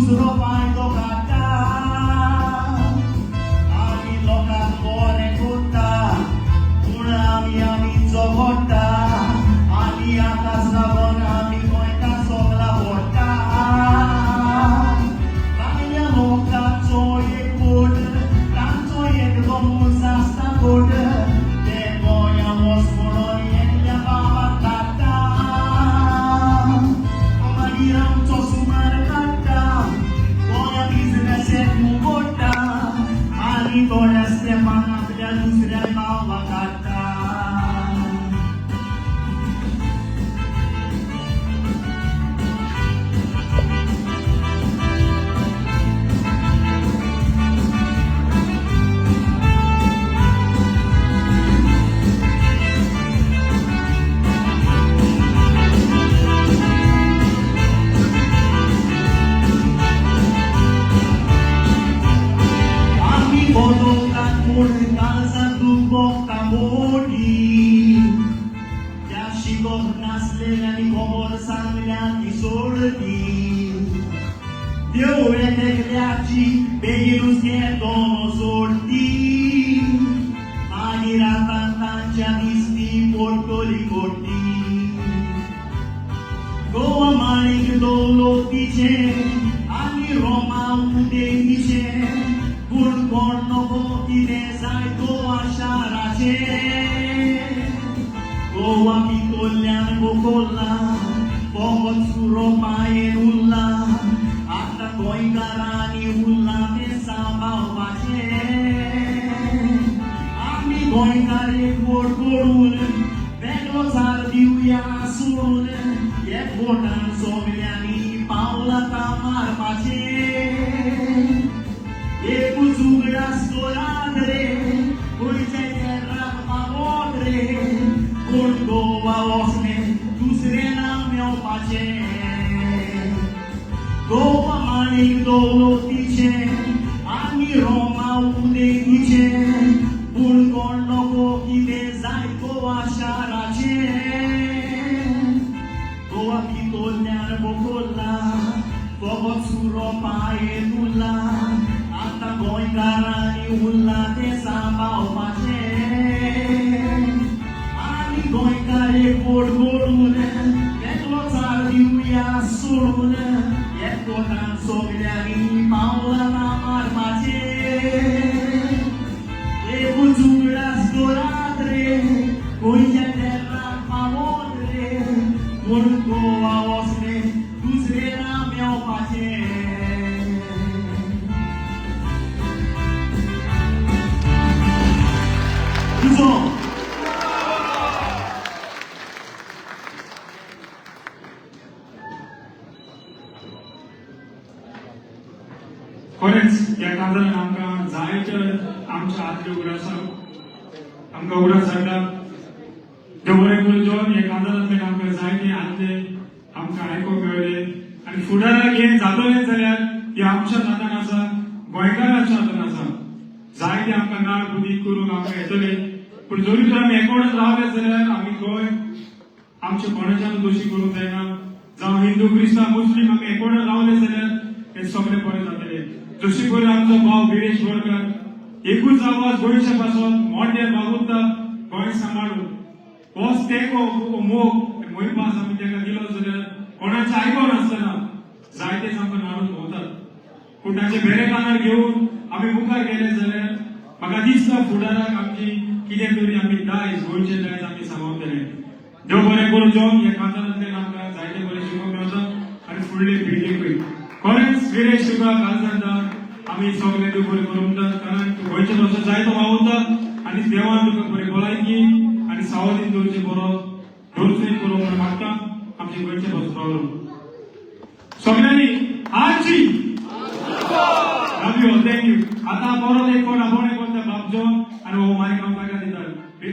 दुसरो फायदो काडटा. आमी लोकांक बरें करता पूण आमी आमी झगडटा आनी आतांच लागून आमी गोंयकार सगळा पडटा. भायल्या लोकांचो एकवट, तांचो एकदम आसता गोड. ते गोंया वच म्हणून एकल्या बाबाक धाडटा, मागीर आमचो सुमार काडटा. गोंया बिजनेस मुगोडटा आनी थोड्या स्टेपान आपल्या दुसऱ्या भावाक काडटा. आमी बोलोकात म्हूण काळजांत दुखता मोटी, त्या शिकोवप नासलें आनी खबर सांगल्या ती सोडती. देव एकल्याची बेगीनूच घेतो सोडती, मागीर आतां तांच्या दिसती पडटली कोटी. गोवा माणिक दौलतीचे आनी रोमा उदेंतीचे, पूण कोण नको कितें जाय गोवा शाराचे. गोवा भितरल्यान बोकोल्ला, फकत सुरो पांयेन उरला. आतां गोंयकारांनी उरला तें सांबाळपाचें. आमी गोंयकार एकवट करून वेगळो चार दिवया सोडून, एकवटान सगल्यांनी पावलां मारपाचें. एकूच उगडास दवरात रे, गोंयच्या तेर्राक पावत रे, पूण गोवा वचलें दुसरें नांव मेवपाचें. गोवा माणिक दौलतीचें आनी रोमा उदेंतीचें, पूण कोण नको कितें जाय गोवा शाराचें. गोवा भितरल्यान बोकोल्ला, फकत सुरो पांयेन उरला. आतां गोंयकारांनी उरला तें सांबाळपाचें. आनी गोंयकार एकवट करून वेगळो चार दिवया सोडून, एकवटान सगल्यांनी पावलां मारपाचें. एकूच उगडास दवरात रे, गोंयच्या तेर्राक पावत रे, पूण गोवा वचलें दुसरें नांव मेवपाचें. तुजो खरेंच ह्या काजारान आमकां जायते आमच्या आदले उगडास आमकां उगडास हाडटा. देव बरें करूं जॉन. ह्या काजारांतल्यान आमकां जायते आदले आमकां आयकूंक मेळ्ळे आनी फुडाराक हें जातलें जाल्यार हें आमच्या हातान आसा, गोंयकारांच्या हातान आसा. जायते आमकां नाळ बुदी करूंक आमकां येतले, पूण जरी तर आमी एकवटान रावले जाल्यार आमी गोंय आमच्या कोणाच्यान दोशी करूंक जायना. जावं हिंदू, क्रिस्तांव, मुस्लीम, आमी एकवटान रावले जाल्यार हे सगळे बरें जातले. जशी पळय आमचो भाव विरेश बोरकर एकूच आवाज गोंयच्या पासून मोठ्यान वावुरता गोंय सांबाळून, होच तेंको, हो मोग मोहिपास आमी ताका दिलो जाल्यार कोणाचें आयकून नासतना जायतेच आमकां नाडून भोंवतात, पूण ताचे बेरे कानार घेवन आमी मुखार गेले जाल्यार म्हाका दिसता फुडाराक आमची कितें तरी आमी दायज, गोंयचें दायज आमी सांबाळतले. देव बरें करूं जॉन. ह्या कांतारांतल्यान आमकां जायते बरें शिकूंक मेळटा आनी फुडले पिळगेकूय. खरेंच विरेश, तुका कालजांता आमी सगळे देव बरें करूं म्हणटात, कारण तूं गोंयचे तसो जायतो वावुरता आनी देवान तुका बरी भलायकी आनी सावधीन दवरचे, बरो दवरचे करूं म्हणून मागता आमचे गोंयचे बस वावरून सगळ्यांनी आजी. Love you, thank you. आता परत एक कोण आपोवणें कोण बाब जॉन आनी हो मायक हांव ताका दिता.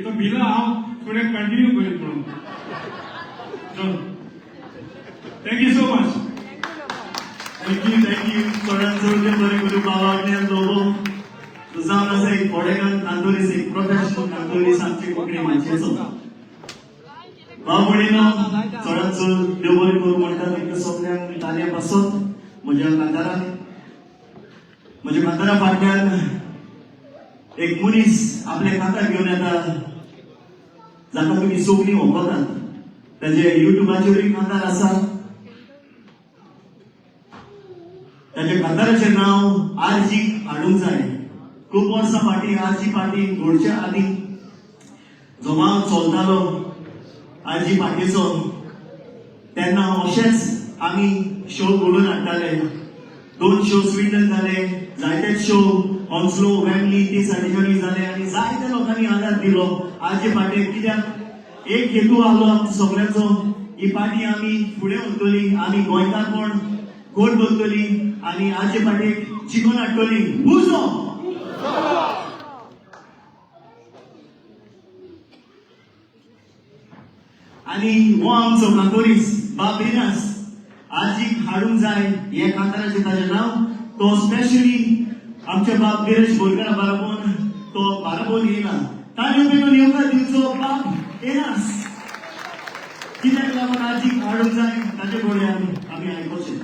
तो बिला हांव फुडें कंटिन्यू करीत म्हणून. John, thank you so much. Thank you, thank you. चडान चड बरें करूं बाबा लोगो. जावन आसा एक कोडेगान कांतोरीस, एक प्रोफेशनल कांतोरीस आमचे कोंकणी माचयेचो. भाव भयणीनो, चडान चड देव बरें करूं म्हणटा तांकां सगल्यांक तालयां पासत म्हज्या कांतारा. कांताराक. म्हज्या कांतारा फाटल्यान एक मनीस आपले कांतार घेवन येता, जाका तुमी सगळीं वळखतात. ताजे युट्यूबाचेरूय कांतार आसा. ताच्या कांताराचें नांव आरजीक हाडूंक जाय. खूब वर्सां फाटीं आरजी पाटी घोडच्या आदीं जो वाव चलतालो आरजी पाटयेचो, तेन्ना अशेंच आमी शो घडोवन हाडटाले. दोन शो स्विंडन जाले, जायते शो ऑन्स्लो, वेम्बली ती सायडीच्यानूय जाले आनी जायत्या लोकांनी आदार दिलो आरजी पाटयेक. कित्याक एक हेतू आहलो आमचो सगळ्यांचो, ही पार्टी आमी फुडें व्हरतली, आमी गोंयकारपण घट दवरतली आनी आरजे पाटयेक जिखून हाडटली. उजो. आनी हो आमचो कांतोरीस बाब रिनास, आजीक हाडूंक जाय हे कांताराचें ताजें नांव. तो स्पेशली आमच्या बाब गिरेश बोरकारा बाराबोन तो बाराबोन येयला. ताणें बेगून येवकार दिवचो बाब येनास. कित्याक लागून आजीक हाडूंक जाय ताचे कडेन आमी आयकोचें.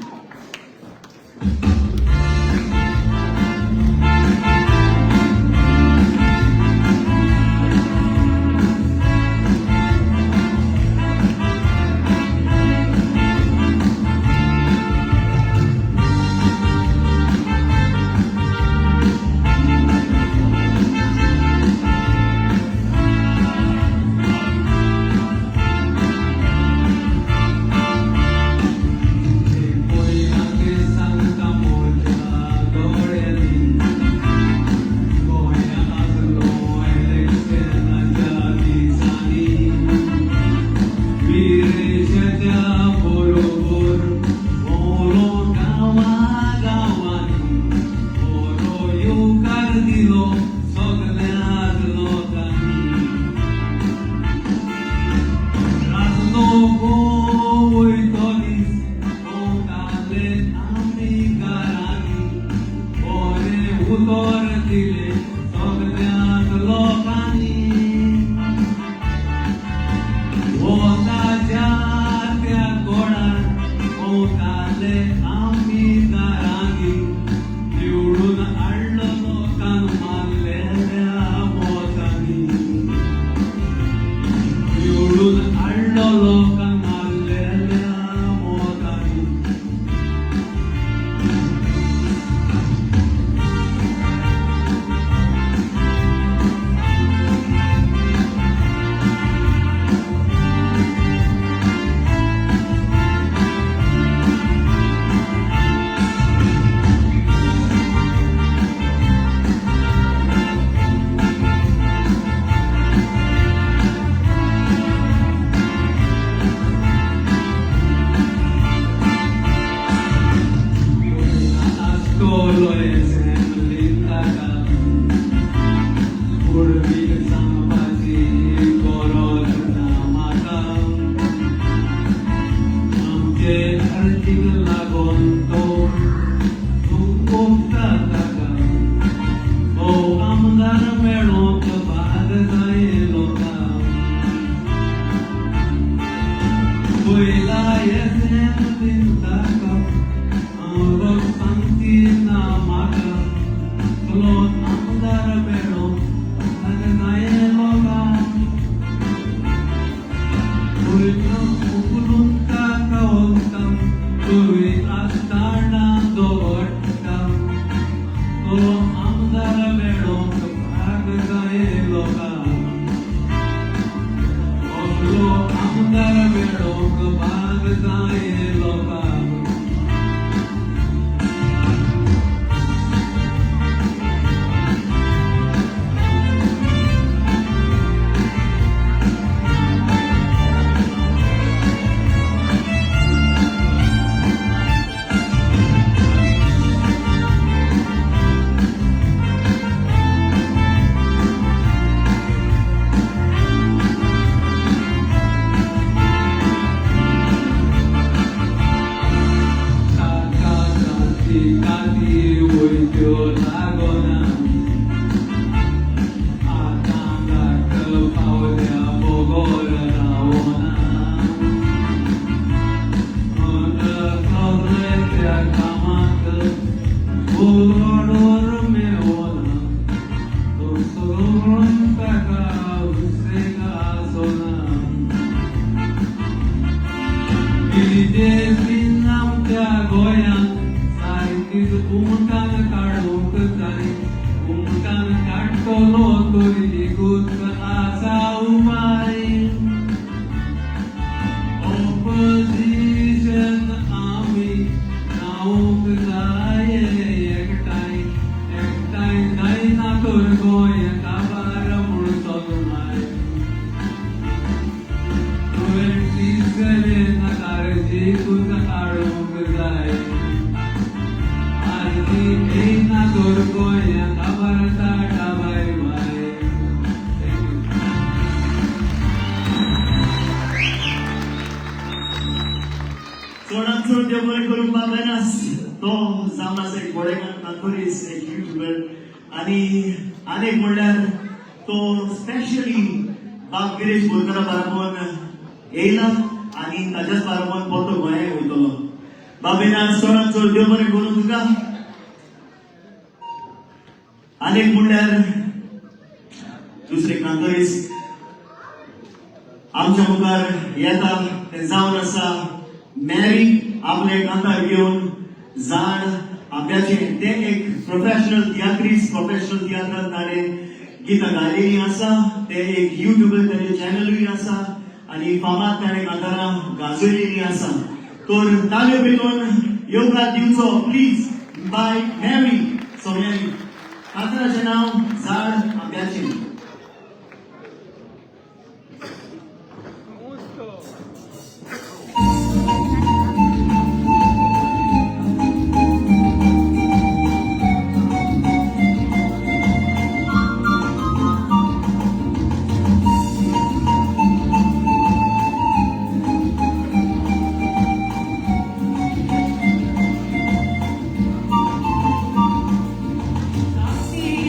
कुमटान काडूंक जाय, कुमटान काडटलो तरी एकूच आसा उपाय. ऑपोजिशन आमी जावंक जाय एकठांय, एकठांय जायना तर गोंय काबार म्हूण चलनाय. 27 तारजीकूच हाडूंक जाय, आरजी येयना तर गोंय काबार tata bye bye. Thank you. चडांत चड देव बरें करूं बाबेनास. तो जावन आसा एक गोडेकान कांतोरीस, एक युट्युबर आनी आनीक म्हणल्यार तो स्पेशली बाब गिरीश बोरकरा बाराबोन येयला आनी ताज्याच बाराबोन परतो गोंयाक वयतलो. बाबेनास, चडांत चड देव बरें करूं तुका. आनीक म्हणल्यार दुसरे कांतोरीस आमच्या मुखार येता ते जावन आसा मॅरी, आपले कांतार घेवन झाड आंब्याचें. ते एक प्रोफेशनल तियात्रीस. प्रोफेशनल तियात्रांत ताणें गितां गायलेलीं आसा. ते एक युट्यूबर, ताजें चॅनलूय आसा आनी फामाद ताणें कांतारां गाजयलेलीं आसा. तर ताळयो पेटोवन येवकार दिवचो प्लीज बाय मॅरी सगळ्यांनी. कांताराचें नांव झाड आंब्याचें.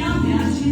आंब्याची.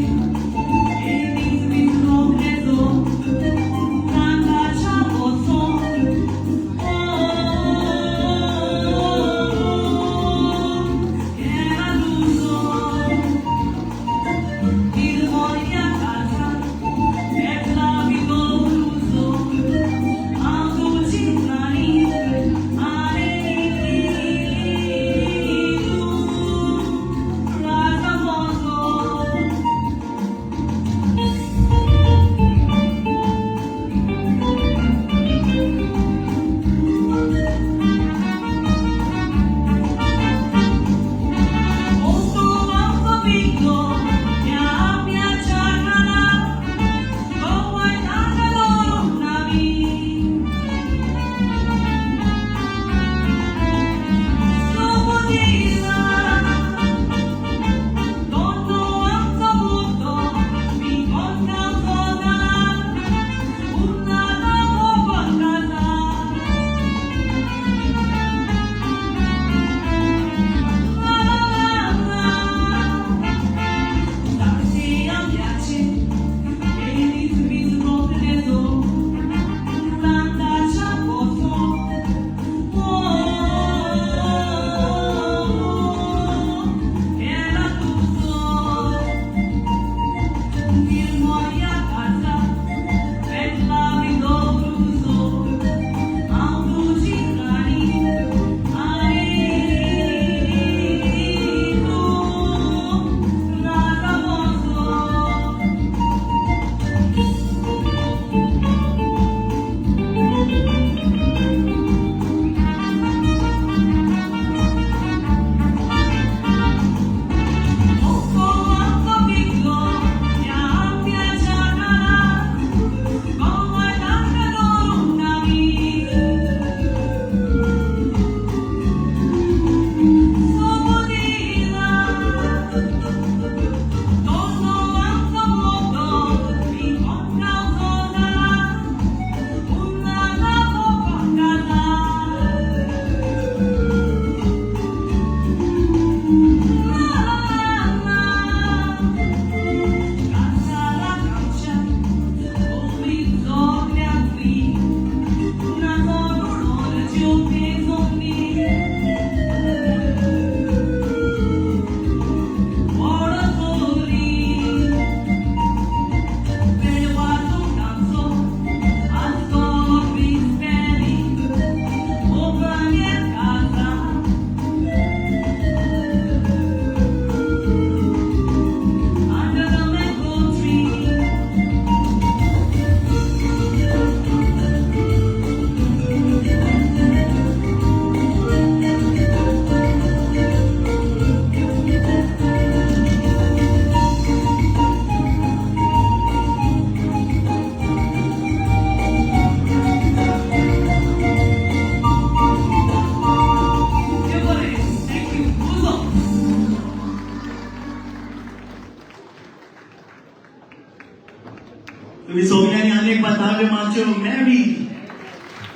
तुम्ही सगळ्यांनी अनेक ताळयो मारच्यो मॅरी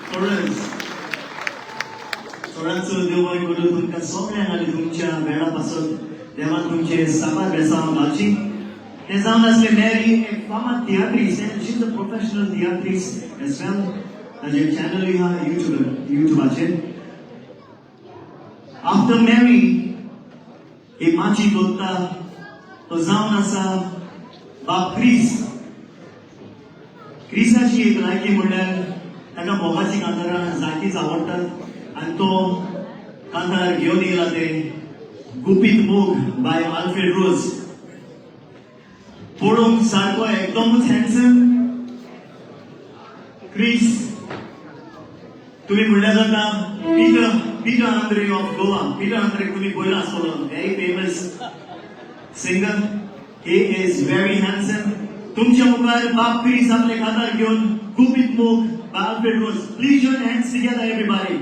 सोरन्स. सोरन्सो, देव बरें करूं तुमकां सगळ्यांक आनी तुमच्या वेळा पासत देवान तुमचे साबार बेसांव घालची. ते जावन आसले मॅरी, एक फामाद तियात्रीस, and she is a professional tiatrist as well. ताजें चॅनलूय आहा युट्यूबाचेर. आफ्टर मॅरी ही माची दोत्ता तो जावन आसा बाब क्रीस. क्रिसाची एक लायकी म्हणल्यार ताका मोगाची कांतारां जायतीच आवडटात आनी तो कांतार घेवन येयला ते गुपीत मोग बाय आल्फ्रेड रोज. पळोवंक सारको एकदमच हँडसम क्रीस. तुम्ही म्हणल्यार जाता Peter Andre of Goa. Peter Andre तुम्ही पळयला आसतलो, very famous singer. He is very handsome. तुमच्या मुखार बाब क्रीस आपले कांतार घेवन, गुपीत मोग bye Alfred rose. Please join hands together, everybody.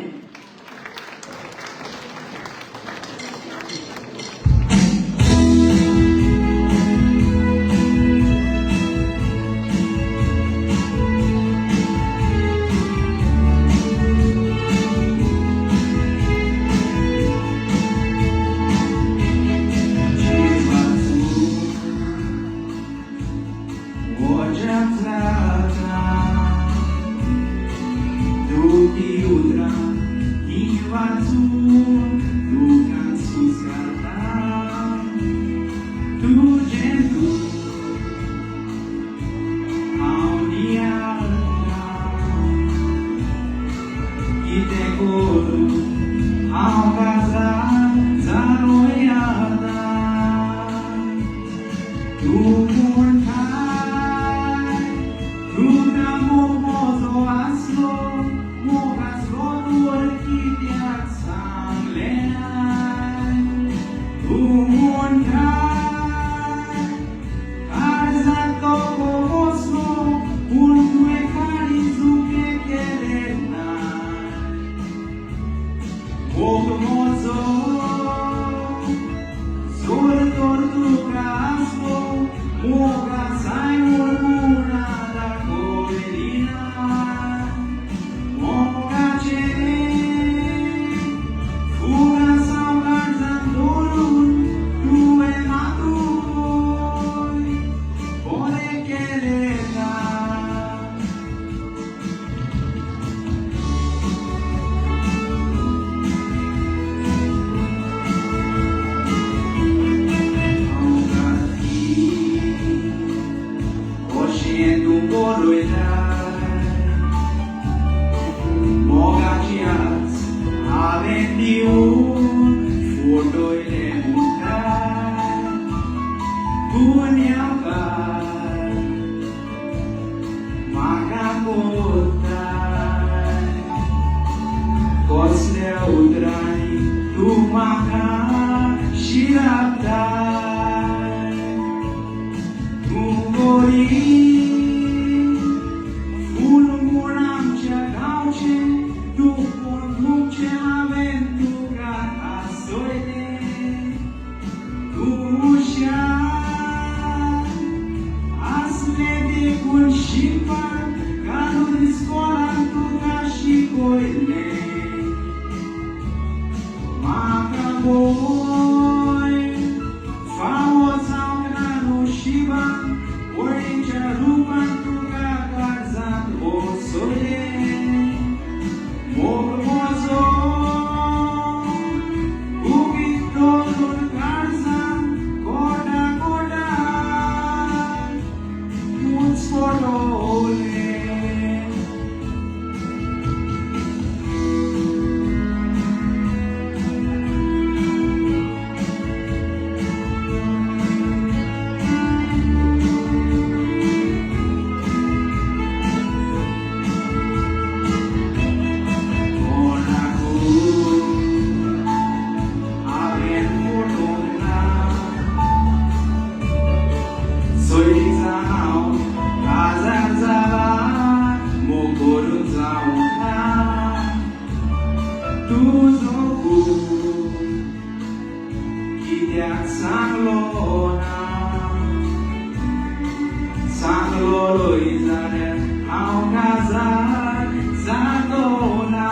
सांगलोलो जाल्यार हांव काजार जालो ना.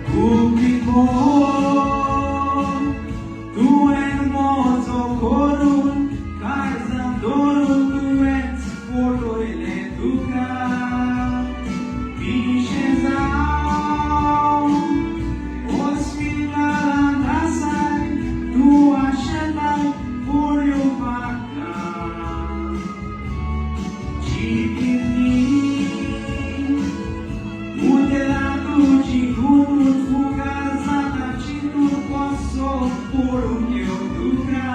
गुपीत मोग तुवें मोजो करून काळजान दवरून तुवेंच पळयलें तुका पिशें जावन हॉस्पिटलांत आसाय तूं आशेताय पळोवपाक. चिंतिल्ली उतरां तुजी गुंतून फुगार जाता चिंतून कसो पळोवंक येव तुका.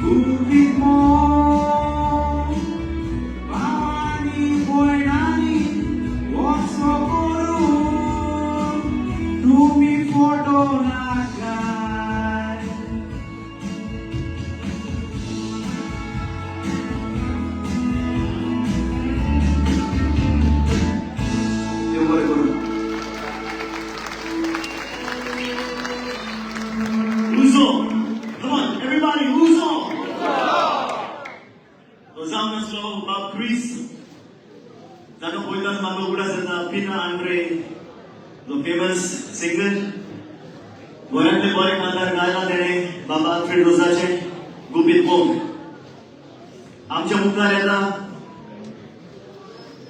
गुपीत मोग भावांनी भयणांनी असो करून तुमी फोटो नाकाय. देव बरें करूं. Uzo! Come on, everybody, Uzo! तो जावन आसलो बाब क्रिस, जाका पयल्यान म्हाका उगडास येता पिना आंड्रे, जो फेमस सिंगर. बऱ्यांतले बरे कांतार गायला तेणें बाबा आल्फ्रेड रोजाचे गुपीत मोग. आमच्या मुखार येता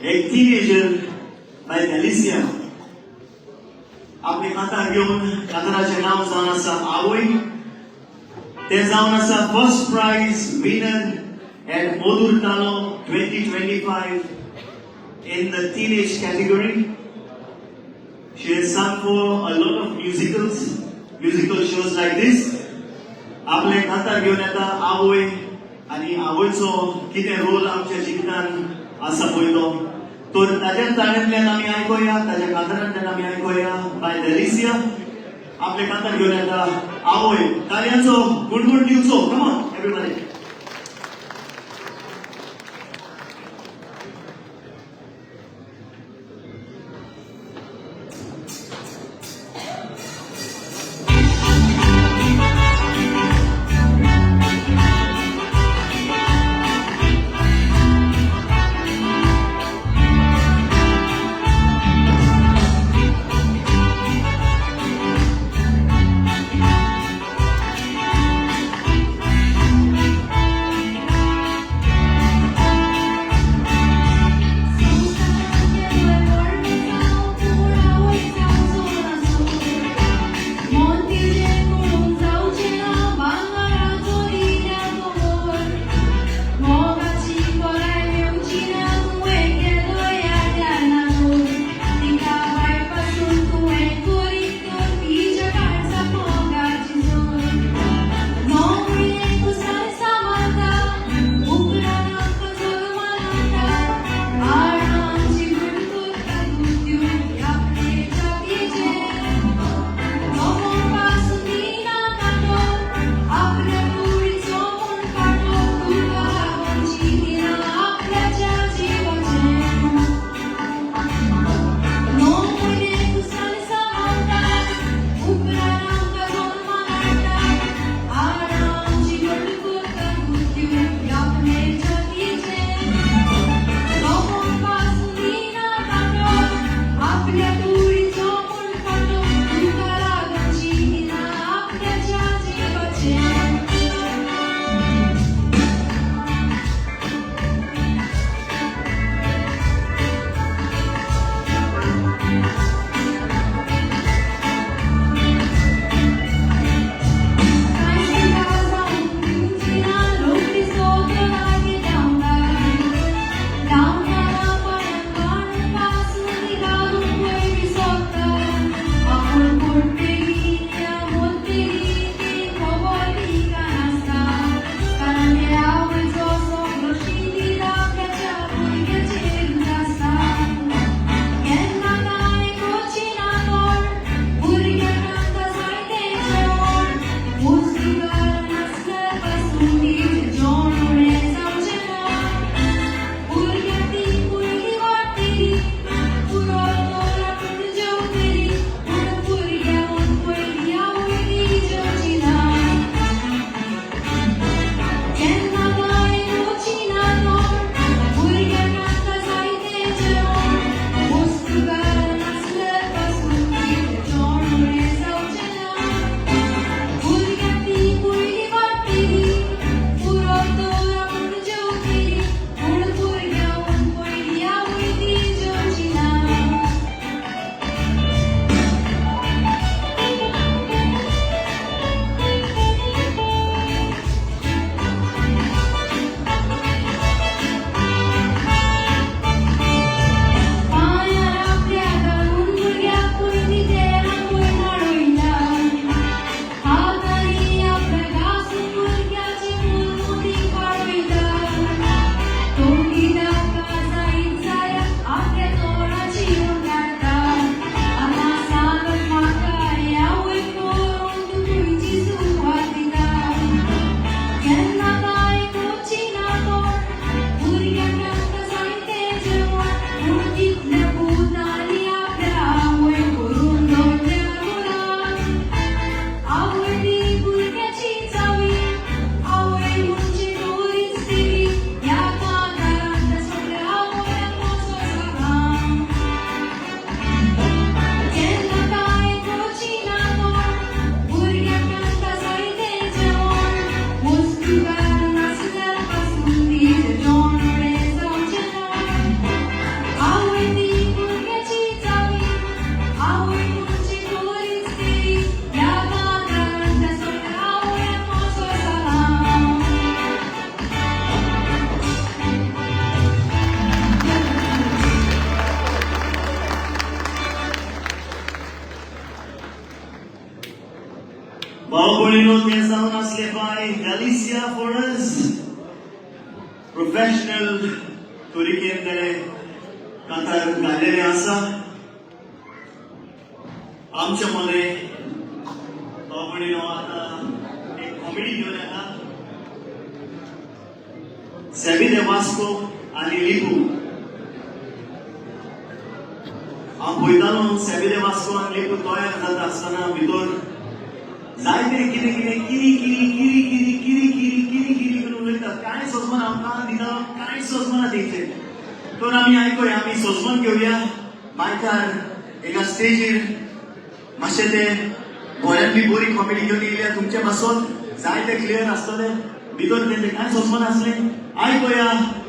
एक टीनेजर बाय एलिसिया, आपले कांतार घेवन. कांताराचें नांव जावन आसा आवय. ते जावन आसा first prize winner at Madhur Talo 2025 in the teenage category. She has sung for a lot of musicals, musical shows like this. आपले कांतार घेवन येता आवय आनी आवयचो कितें रोल आमच्या जिवितान आसा पळय तो. तर ताज्या ताळ्यांतल्यान आमी आयकोया, ताज्या कांतारांतल्यान आमी आयकोया. बाय डेलिसिया आपले कांतार घेवन येता आवय. ताळयांचो गुणगुण दिवचो. Come on everybody. म्हणिल्लो ते जावन आसले बाय गॅलिसिया फोर्नस. प्रोफेशनल तरीकेन तेणे कांतार घाल्लेलें आसा. आमच्या मदें तो म्हणिल्लो आतां एक कॉमेडी घेवन येता, सॅमी दे वास्को आनी लिपू. हांव पळयतालो सॅमी दे वास्को आनी लिपू तयार जाता आसतना भितर जायते कितें कितें किरी किरी किरी किरी किरी किरी किरी किरी करून उलयतात. कांय सोजमना. हांव कान दिता, कांय सोजमना तेंचे. तर आमी आयकोया, आमी सोजमन घेवया. मायकार एका स्टेजीर मातशें ते बऱ्यान बी बरी कॉमेडी घेवन येयल्या तुमचे पासत. जायते क्लियर आसतले भितर, तेंचे कांय सोजमन आसलें. आयकोया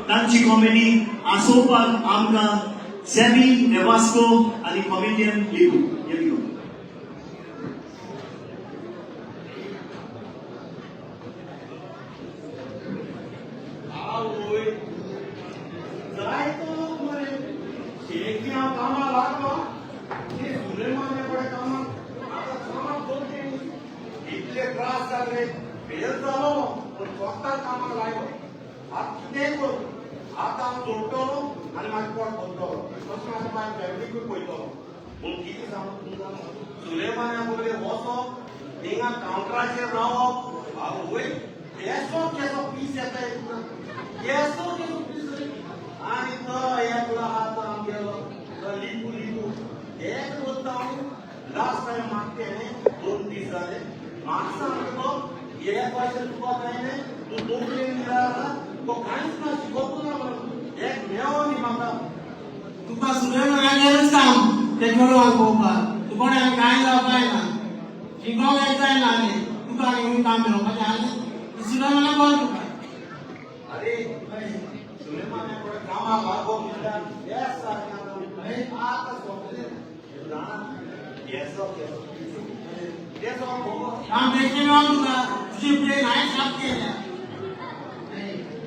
तांची कॉमेडी. आसोवपाक आमकां सॅमी देवास्को आनी comedian Lipu. Here we go. आवय, जायतो लोक मरे. शेकी हांव कामाक लागलो ते सुलेमान्या कडेन कामाक. आतां कामाक दोन इतले त्रास जाले, फेल जालो, पूण स्वता कामाक लायलो. आतां कितेंय करूं, आतां हांव जोडटलो आनी म्हाजें पोट भरतलो, तशें म्हाजें म्हाज्या फॅमिलीकूय पळयतलो. पूण कितें सांगू तुमकां, सुलेमान्या कडेन वचप, थिंगा कावंटराचेर रावप, आवय, केसो केसो पीस येता, केसो केसो पीस. आनी तो एकलो आहा तो आमगेलो तो लिपू. लिपू एक वता हांव लास्ट टायम मागते 2 दीस जाले. म्हाका सांगता तो, हे पयशे तुका जायने, तूं तोपलेन दिला आसा, तो कांयच ना, शिकोवूं ना म्हणून एक मेळो न्ही म्हाका. तुका सुलेमानागेरूच काम ते चेडवांक पळोवपाक. तूं कोण आनी कांय जावपाक ना, शिकोवंक एक जायना आनी तुका आनी खूंय काम मेळोवपाचें आनी सुलेमाना बरें तुका. अरे, सुलेमाना कडेन कामाक लागो म्हणल्यार येस सारकें आतां सोंपलें जाणा. केसो केसो पीस केसो खबर. काम बेश्टें मेळोन तुका तुजी ब्रेन हांवें साफ केल्या.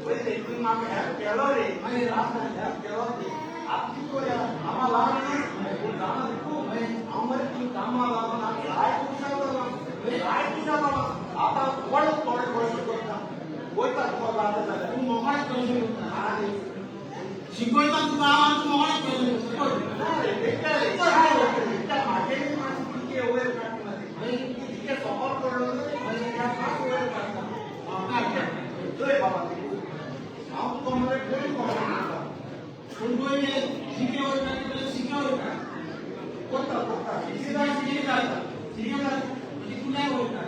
पयले तुवें म्हाका हेल्प केलो रे, मागीर लास्ट टायम हेल्प केलो ती. आतां कितें करुया, कामां लागली. पूण जाणा लिपू, हांव मरे तुमी कामां लागून हांव जायते हुशार जालां, जायते हुशार जालां. आतां थोडे थोडे पयशे करता वयता तुका जाता जाल्यार. तूं मोगाक पयशे करता. आनी शिकयता तुका हांव आनी तूं मोगाक पयशे करता. ना रे, बेकार रे, काय जाता, म्हागे मातशें तितके वयर काडटा रे, तितके सकल पडलो न्हय, मातशें वयर काडटा. चोय बाबा लिपू, हांव तुका मरे बरी खबर सांगता. पूण पयले शिके वयता जाल्यार शिके वयता. करता करता. शिके जाल्यार शिके जाता, शिके जाल्यार म्हणजे कुल्याक वयता.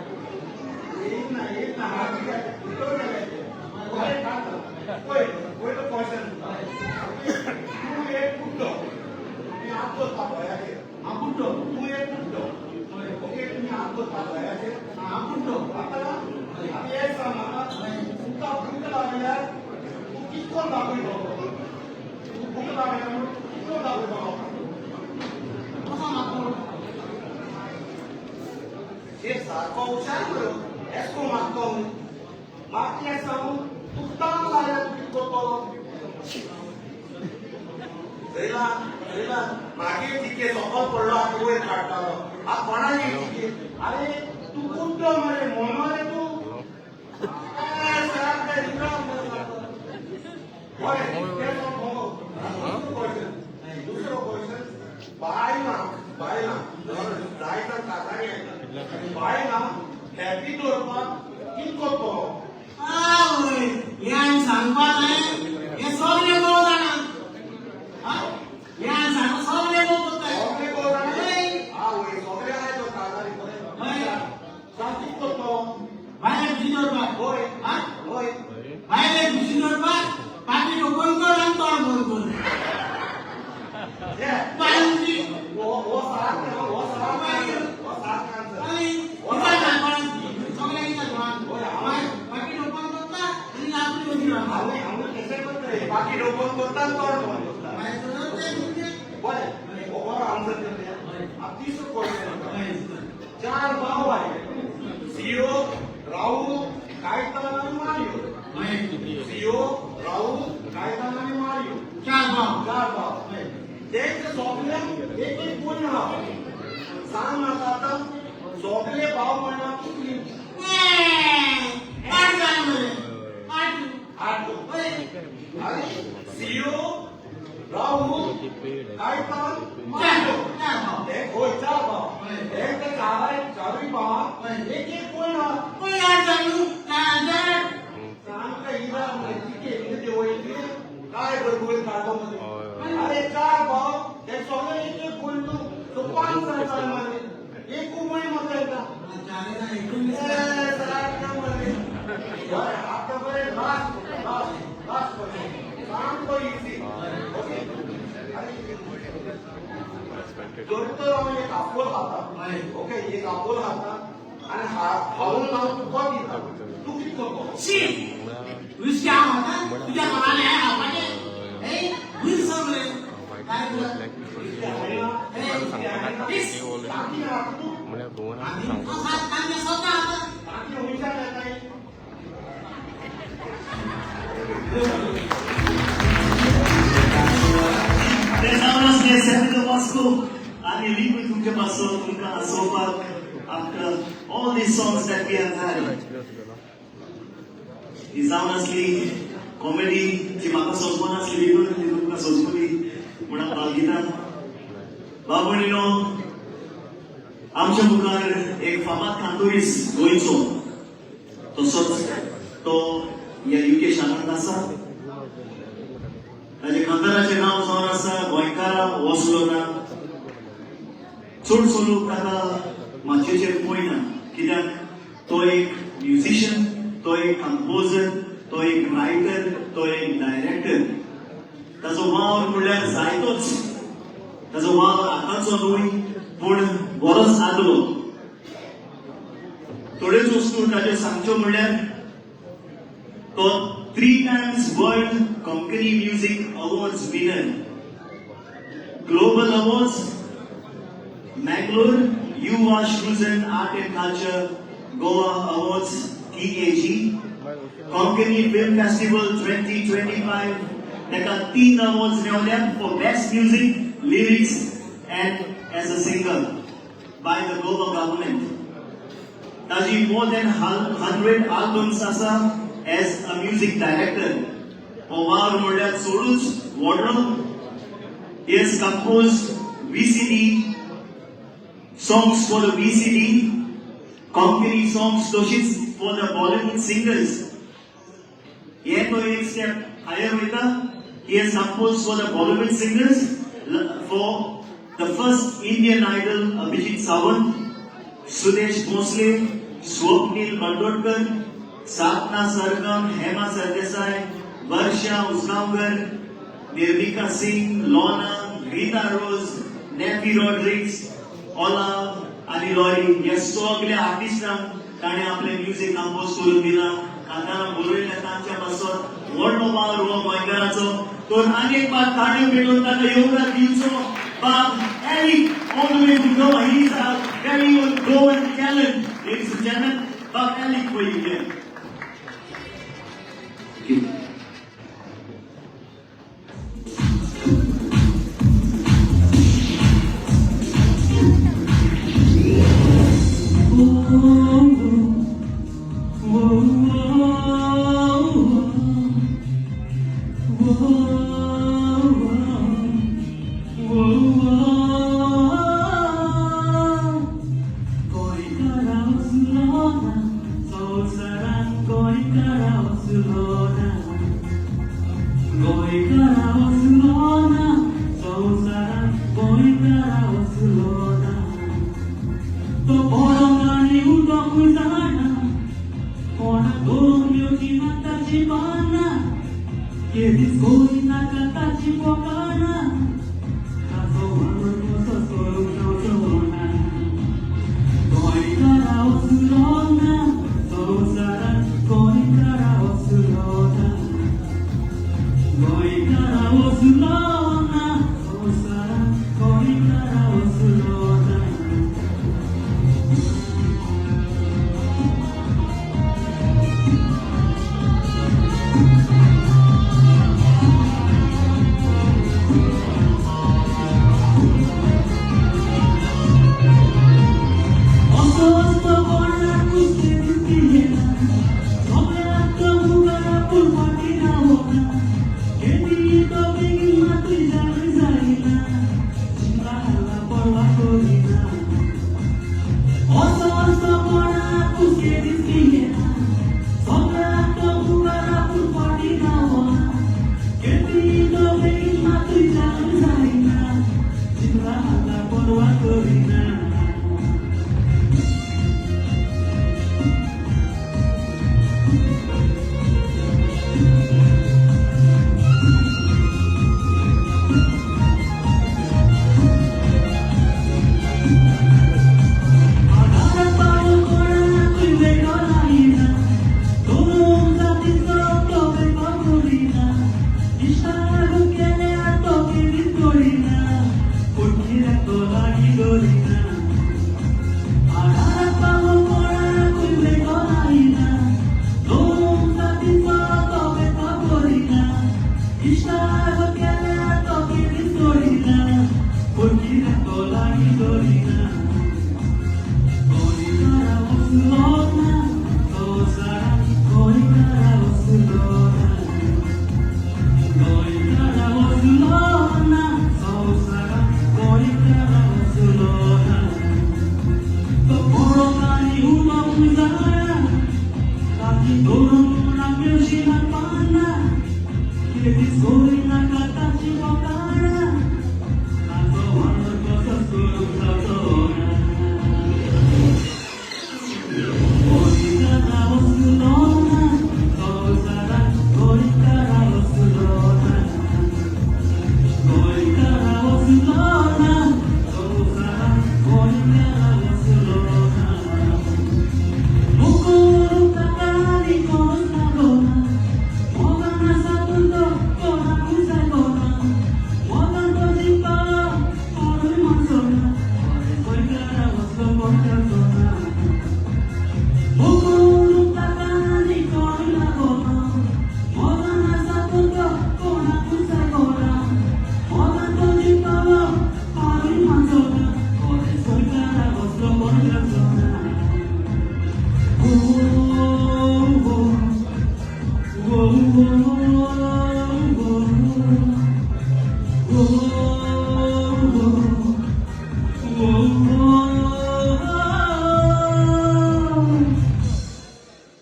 येत ना, येत ना, हात भितर गेले ते. बरें काडटा. पळय, पयलो क्वेश्चन तुका. तूं एक कुड्डो, तुमी हात दवरता दोळ्याचेर. हांव कुड्डो? तूं एक कुड्डो, ओके, तुमी हात दवरता दोळ्याचेर. हांव कुड्डो. आतां आतां एक सांग म्हाका, तुका भूक लागल्यार तूं कितें करून दाखयतलो? तुका भूक लागल्यार म्हणून तूं कितें करून दाखयतलो? कसो मागतो? हे सारको हुशार मरे, एसको मागतो. म्हाका एक सांगू, तुका तान लागल्यार तूं कितें करतलो? चयला चयला, मागीर तिके सकल पडलो, आतां वयर काडटालो. आतां कोणागे तिके? अरे, तूं कुड्डो मरे, मोनो रे तूं. ए, सारकें रिकाम मरे सारको. बरें, तें सोड. दुसरो क्वेश्चन, दुसरो क्वेश्चन. बायलां बायलां जायता काजारी येता, बायलां हॅपी दवरपाक कितें करतलो? आवय, हें हांवें सांगपा जाय? हें सगळें गो जाणा. हें हांवें सांगता, सगळें गो करताय. सगळे गो जाणा. आवय, सगळे आयलो काजारी. बरें, सांग कितें करतलो? बायलेक खुशी दवरपाक? हय. हा? हय. बायलेक खुशी दवरपाक पाकीट ओपन कर आनी तोंड बंद कर. ये. बायल खुशी. हो हो सारकें, हो सारकें, हो सारकें आन्सर. आनी विचार ना कोणाक, सगळ्यांक विचार कोणाक. पाकीट ओपन करता आनी आपली खुशी रावता. हांव हांव कशें करतले, पाकीट ओपन करता, तोंड बंद करता. बायल तें तुमचें. बरें, हो बरो आन्सर करता. आतां तिसरो क्वेश्चन. चार भाव आहे, सियो, राहुल, कायतान आनी मारियो. सियो, राहुल, कायतान आनी मारियो. चार भाव. चार भाव. तेंचे सगल्यांक एक एक भयण आहा. सांग म्हाका आतां, सगळे भाव भयणां कितली? काडटा न्हू काय. सामकें इरा मरे कितें कितें वयली काय बरोबर काडलो मरे. अरे चार भाव हे सगळे एक एक गोळी न्हू, सो पांच जाण मरे एक गोळी म्हाका येता. ए, सारकें मरे. हय, आतां बरें लास्ट लास्ट लास्ट मरे सामको इजी. ओके, अरे जर तर हांव एक आपोल खाता, ओके, एक आपोल खाता आनी खावन हांव तुका दिता, तूं कितें करतलो? शी, नुस्तें हांव खाता तुज्या कोणाले हें खावपाचें? ए विल्सन रे काय तुला? ताकी खाता तूं. म्हळ्यार गोवन आमी सांगता. तांचे स्वता आता. ताकी खंयच्यान येताय? ते जावन आसले सॅम्युअल वास्को आनी लिपी तुमचे पासून तुमकां आसोवपाक after all these songs that we have had. ही जावन आसली कॉमेडी जी म्हाका सोंसपनासली भितून ती तुमकां सोंसपली म्हूण हांव बाळगितां. भाव भयणीनो, आमच्या मुखार एक फामाद कांतोरीस गोंयचो, तसोच तो ह्या युके शारांत आसा. ताजे कांताराचें नांव जावन आसा गोंयकारा वसलो ना. चडसो लोक ताका माचयेचेर पळयना, कित्याक तो एक म्युझिशियन, तो एक कंपोजर, तो एक रायटर, तो एक डायरेक्टर. ताजो वावर म्हणल्यार जायतोच. ताजो वावर आतांचो न्हय पूण बरोच आदलो. थोड्योच वस्तू ताच्यो सांगच्यो म्हणल्यार तो three times World Konkani Music Awards winner, Global Awards, Mangalore, Yuva Srujan Art and Culture Goa Awards TAG, Konkani Film Festival 2025 ताका तीन awards मेवल्या for best music, lyrics and as a singer by the Goa government. ताजी more than 100 albums आसा as a music director. हो वावर म्हणल्यार चडूच व्हडलो. He has composed VCD songs for the VCD, Konkani songs तशीच for the Bollywood singers. हे तो एक स्टेप हायर वयता. He has composed for the Bollywood singers, for the first Indian Idol Abhijit Sawant, Sudesh Bhosle, Swapnil Bandodkar, Sadhana Sargam, Hema Sardesai, Varsha Usgaonkar, Nirvika Singh, Lona, Rita Rose, Nefi Rodrigues, Ola आनी lorry ह्या सगल्या आर्टिस्टांक ताणें आपलें music compose करून दिलां, कांतारां बरयल्या तांच्या पासत. व्हडलो वावर हो गोंयकाराचो. तर आनी एक बार ताळयो पेटोवन ताका येवकार दिवचो, बाब Eric, all the way from Goa. He is our very own Goan talent, ladies and gentlemen. Bob Eric for you here. Thank you. गोंयकारा वसलो ना संवसारान, गोंयकारा वसलो ना, गोंयकारा वसलो ना संवसारान, गोंयकारा वसलो ना. तो पडोंक आनी उठोंकूय जाणा, कोणाक धरून घेवची ना ताची पानां, केदीच करिनाका ताची फकाणां, ताचो वावर कसो करूंक जावचो ना. गोंयकारा वसलो ना संवसारान, गोंयकारा वसलो ना, गोंयकारा वसलो ना संवसारान, गोंयकारा वसलो ना.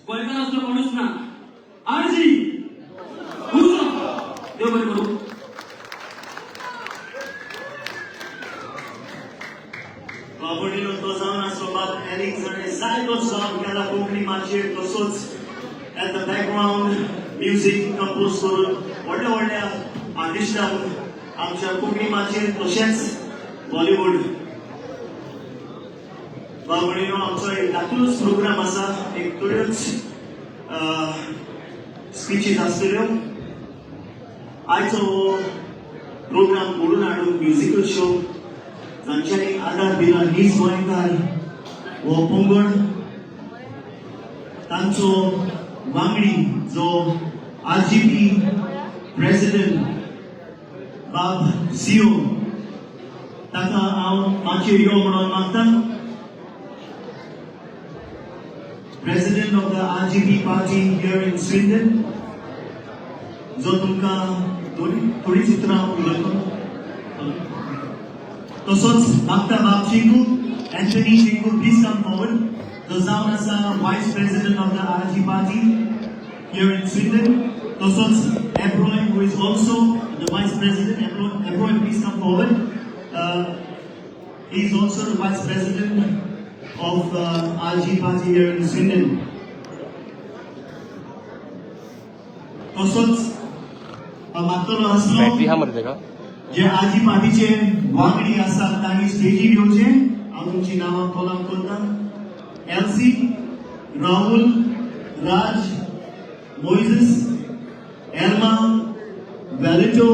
गोंयकार असलो कोणूच ना. आरजी उजो. देव बरें करूं. बाबडीनो तो जावन आसलो बाब एलिक्स हाणें जायतो जॉब केला कोंकणी माचयेर, तसोच at the background music compose करून व्हडल्या व्हडल्या आर्टिस्टांक आमच्या कोंकणी माचयेर तशेंच बॉलिवूड. बाबडीनो, आमचो एक धाकटुलोच प्रोग्राम आसा, एक थोड्योच स्पिचीस आसतल्यो. आयचो हो प्रोग्राम घडून हाडून म्युजिकल शो तांच्यांनी आदार दिला, नीज गोंयकार हो पंगड, तांचो वांगडी जो आरजीपी प्रेसिडेंट बाब सिओ, ताका हांव माचयेर यो म्हणून मागता. President of the RGP party here in Sweden, जो तुमकां थोडी थोडीच उतरां उलयतलो. तसोच मागता बाब चिंगू, Anthony Chingu, please come forward, जो जावन आसा Vice President of the RG party here in Sweden. तसोच Ebroy, who is also the Vice President. Ebroy, please come forward. He is also the Vice President of RG party here in Sweden. तसोच मागतलो आसलो battery हा मरे तेका. जे RG पार्टीचे वांगडी आसात तांणी स्टेजीर येवचे. हांव तुमची नांवां कॉल आउट करता. एल्सी, राहुल, राज, मोइजस, एल्मा, व्हॅलिटो,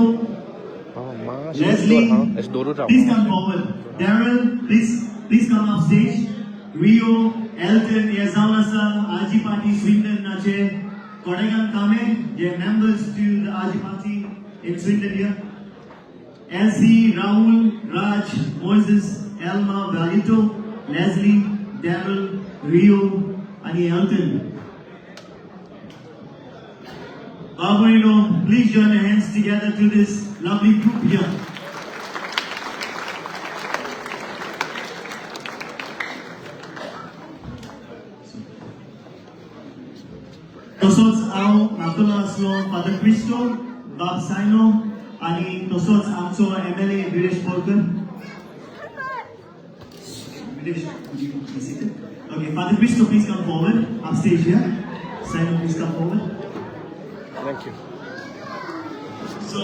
Leslie, दवरून राव. Please come forward. Daryl, please, please come up stage. Rio, Elton, हे जावन आसा आरजी पार्टी स्विंडनाचे कोडेगान कामे, जे members to the RG party in Sweden here. Elsie, Rahul, Raj, Moses, Elma, Valito, Leslie, Daryl, Rio, आणि Elton. Baburino, please join your hands together to this lovely group here. तसोच हांव मागतलो आसलो father Christo, बाब सायनो आनी तसोच आमचो MLA Viresh Borkar. Viresh, would you be seated? Okay, Father Cristo, please come forward upstage here. Saino, please come forward. Thank you. So,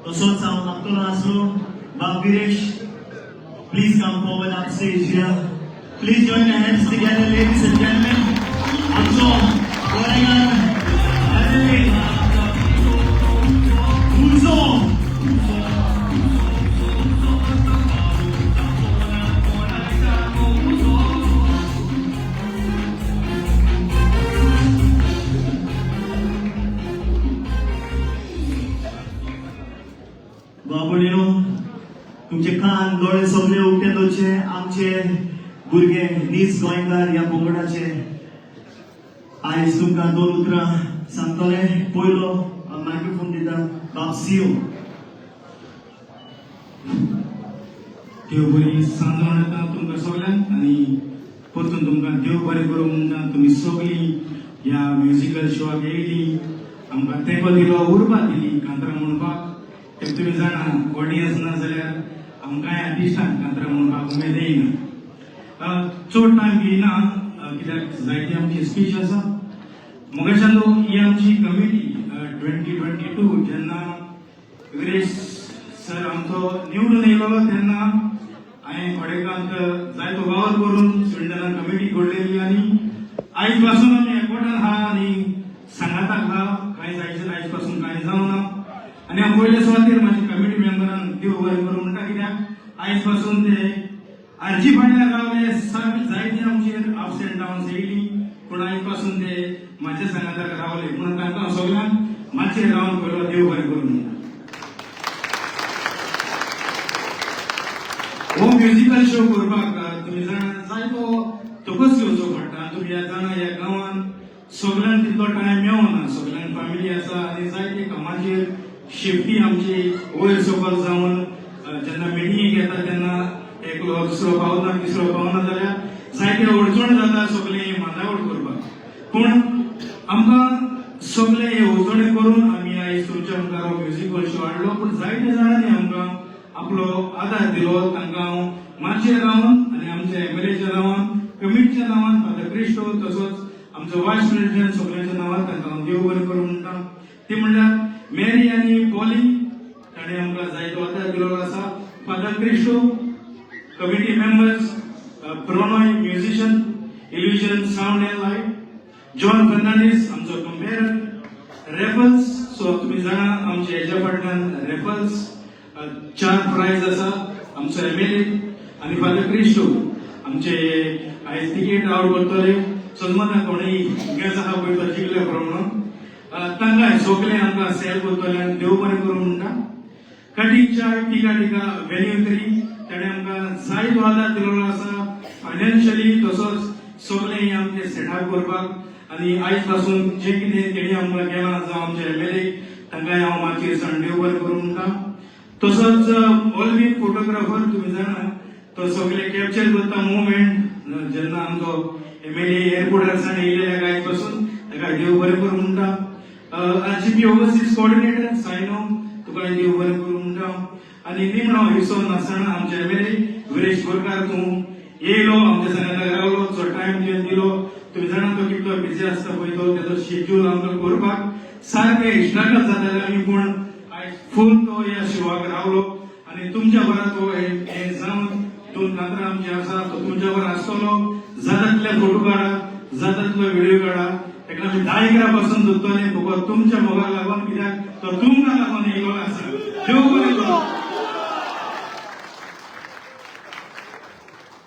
तसोच हांव मागतलो आसलो बाब Viresh, please come forward upstage here. Please join your hands together, ladies and gentlemen. आमचो गोरेगान MLA, Uzo. बाबणयो, तुमचे कान दोळे सगळे उक्ते दवरचे. आमचे भुरगे नीज गोंयकार ह्या पंगडाचे आयज तुमकां दोन उतरां सांगतले. पयलो मायक्रोफोन दिता बाब सीओ. देव बरी सांजवण येता तुमकां सगल्यांक आनी परतून तुमकां देव बरें करूं म्हणटा. तुमी सगळीं ह्या म्युजिकल शोआक येयली, आमकां तेंको दिलो, उर्बा दिली कांतरां म्हणपाक. ते तुमी जाणा, ऑडियन्स ना जाल्यार आमकांय आर्टिस्टांक कांतरां म्हणपाक उमेद येयना. चड टायम घेयना, कित्याक जायती आमची स्पीच आसा. मोगाशांनो, ही आमची कमिटी 2022 जेन्ना विरेश सर आमचो निवडून येयलो तेन्ना हांवें खडेकांत जायतो वावर करून स्विंडनान कमिटी घडलेली आनी आयज पासून आमी एकवटान आहा आनी सांगाताक आहा. कांय जायचे आयज पासून कांय जावना. आनी हांव पयले सुवातेर म्हाजी कमिटी मेंबरांक देव बरें करूं म्हणटा, कित्याक आयज पासून ते आरजी फाटल्यान रावले. सगळे जायती आमचेर अप्स एंड डाउन्स येयली, पूण आयज पासून ते म्हाज्या सांगाताक रावले, म्हणून तांकां हांव सगळ्यांक मातशें रावन पयलो देव बरें करूं म्हणटा. हो म्युजिकल शो करपाक तुमी जाणा जायतो तपस घेवचो पडटा. तुमी ह्या जाणा, ह्या गांवान सगल्यांक तितलो टायम मेवना. सगल्यांक फॅमिली आसा आनी जायते कामाचेर शिफ्टी आमची वयर सकल जावन जेन्ना मिटिंगेक येता तेन्ना एकलो दुसरो पावना, तिसरो पावना जाल्यार जायते अडचण जाता सगळे मांडावळ करपाक. पूण आमकां सगळे हे अडचणी करून आमी आयज तुमच्या मुखार हो म्युजिकल शो हाडलो. पूण जायते जाणांनी आमकां आपलो आदार दिलो. तांकां हांव माचयेर रावन आनी आमच्या एमएलएच्या नांवान, कमिटीच्या नांवान, फादर क्रिस्टो तसोच आमचो वायस प्रेसिडेंट सगळ्यांच्या नांवान तांकां हांव देव बरें करूं म्हणटा. ती म्हणल्यार मेरी आनी पॉली, ताणें आमकां जायतो आदार दिलेलो आसा. Father Cristo, committee members, Pranay musician, Illusion Sound and Light, John Fernandes आमचो कंपेअर, रेफल्स. सो तुमी जाणा, आमच्या हेज्या फाटल्यान रेफल्स चार प्रायज आसा. आमचो एमएलए आनी फादर क्रिस्टो आमचे आयज तिकेट आवट करतले. सन्माना कोणूय गॅस आहा पळय तो जिखले म्हणून तांकां सगळे आमकां सेल करतले आनी देव बरें करूं म्हणटा. कटींग चाय टिका टिका व्हेन्यू थ्री, ताणें आमकां जायतो आदार दिलेलो आसा फायनान्शियली, तसोच सगळें हें आमचें सेटअप करपाक. आनी आयज पासून जें कितें तेणी आमकां केलां, जावं आमचे एमएलए, तांकांय हांव माचयेर सावन देव बरें करूं म्हणटा. तसोच ऑलवीन फोटोग्राफर, तुमी जाणा, तो सगळे कॅप्चर करता मुवमेंट जेन्ना आमचो एमएलए एअरपोर्टार सावन येयलेल्या आयज पासून, ताका देव बरें करूं म्हणटा. आरजीपी ओवरसीज कोऑर्डिनेटर सायनो, तुका देव बरें करूं म्हणटा. आनी निमणो विसो नासतना आमचे एमएलए विरेश बोरकार, तूं येयलो, आमच्या सांगाताक रावलो, जो टायम तुवें दिलो. तुमी जाणा तो कितलो बिजी आसता पळय तो, तेजो शेड्यूल आमकां करपाक सारकें स्ट्रगल जाताले आमी, पूण आयज फूल तो ह्या शिवाक रावलो आनी तुमच्या बरा तो हे हे जावन दोन कांतरां आमची आसा, तो तुमच्या बरा आसतलो. जाता तितले फोटो काडा, जाता तितलो व्हिडिओ काडा. ताका आमी 10 11 पासून दोत्तले फकत तुमच्या मोगाक लागून, कित्याक तो तुमकां लागून येयलो आसा. देव बरें करूं.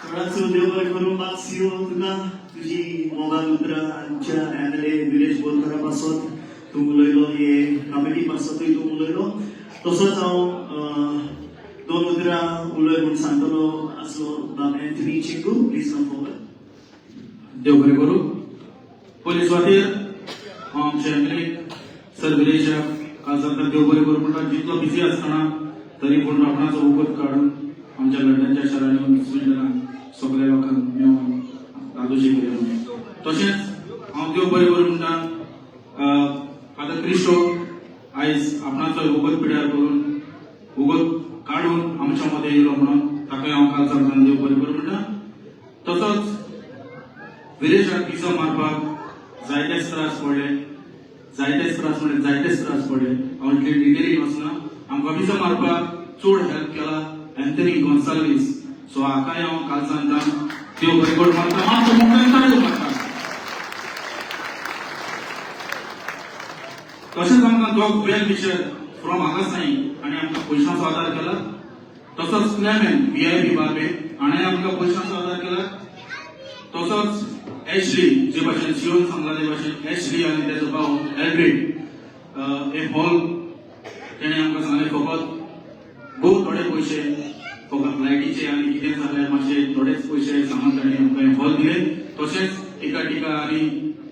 चडाचो देव बरें करूं बाब सीओ तुका. तुजी मोगाल उतरां आमच्या एमएलए विरेश बोरकारा पासत तूं उलयलो, हे कमिटी पासतूय तूं उलयलो. तसोच हांव दोन उतरां उलय म्हूण सांगतलो आसलो बाब एन्थनी चिंगू. Please come forward. देव बरें करूं. पयले सुवातेर हांव आमच्या एमएलए सर विरेशाक काल देव बरें करूं म्हणटा. जितलो बिजी आसतना तरी पूण आपणाचो वगत काडून आमच्या लंडनच्या शहरान येवन स्विंडनान सगळ्या लोकांक मेळून दादोशी केले म्हणून. तशेंच हांव देव बरें करूं म्हणटा फादर क्रिस्टो, आयज आपणाचो वगत पिड्यार करून, वगत काडून आमच्या मदें येयलो म्हणून ताकाय हांव काल सांगतना देव बरें करूं म्हणटा. तसोच विरेशाक पिसो मारपाक जायतेच त्रास पडले, जायतेच त्रास म्हणजे जायतेच त्रास पडले. हांव इतले डिटेलीन वचना. आमकां विजो मारपाक चड हेल्प केला एन्थनी गोन्साल्वीस. सो हाकाय हांव काल सांगता देव बरें करूं मारता. मातसो मोठ्यान ताळयो मारता. तशेंच आमकां दोग वेल विशर फ्रॉम हांगा आनी आमकां पयशांचो आदार केला. तसोच क्लेमेन व्हीआयपी बार्बे हाणें आमकां पयशांचो आदार केला. तसोच एशली, जे भाशेन शिवन सांगला ते भाशेन एशली आनी तेजो भाव एल्ड्रीड, हे हॉल तेणें आमकां सांगलें फकत पयशे फकत लायटीचे आनी कितें जाल्यार मातशे थोडेच पयशे सांगून ताणें आमकां हॉल दिले. तशेंच टिका टिका आनी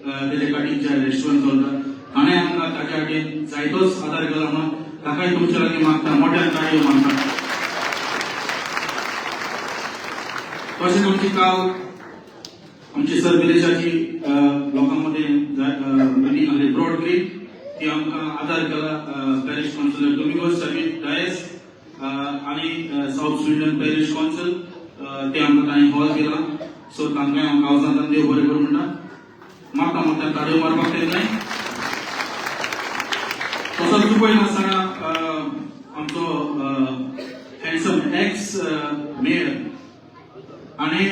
तेजे काटीच्या रेस्टॉरंट चलता, ताणें आमकां ताच्या हातीन जायतोच आदार केला म्हणून ताकाय तुमच्या लागीं मागता, मोठ्यान ताळयो मारता. तशेंच आमची काल आमची सर विरेशाची लोकां मदें मिटींग आसली ब्रॉड ग्रीन, ती आमकां आदार केला पॅरिश कावन्सिलर डोमिंगोस सर्वीट डायस आनी सावथ स्विंडन पॅरिश कावन्सिल, ते आमकां तांणी हॉल दिला. सो तांकांय हांव काळजांतल्यान देव बरें करूं म्हणटा, मागता मोठ्यान ताळयो मारपाक तेंकांय. तसोच चुकयनासतना आमचो हँडसम एक्स मेयर आनी